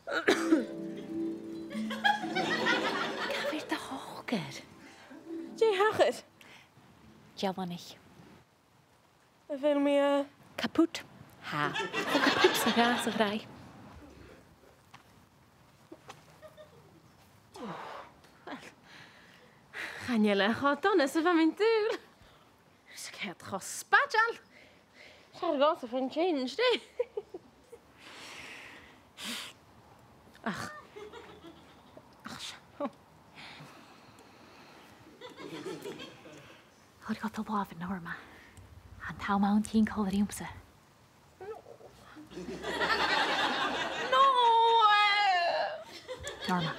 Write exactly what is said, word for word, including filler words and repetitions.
Càit a bheil do shocair? Dè thachair? Dealanaich. A bheil mi, eh, Caput. Tha. Thug caput sa ghàs a-raoir. Chan eil e cho dona 's a bha mi an dùil. 'S e ceart cho spaideil. 'S fheàrr dhomhsa faighinn change, dè? Ach. Ach, seo. Thoir dhomh do làmh, a Norma. Tha an t-àm ann tighinn còmhla riumsa. No, eh. Norma,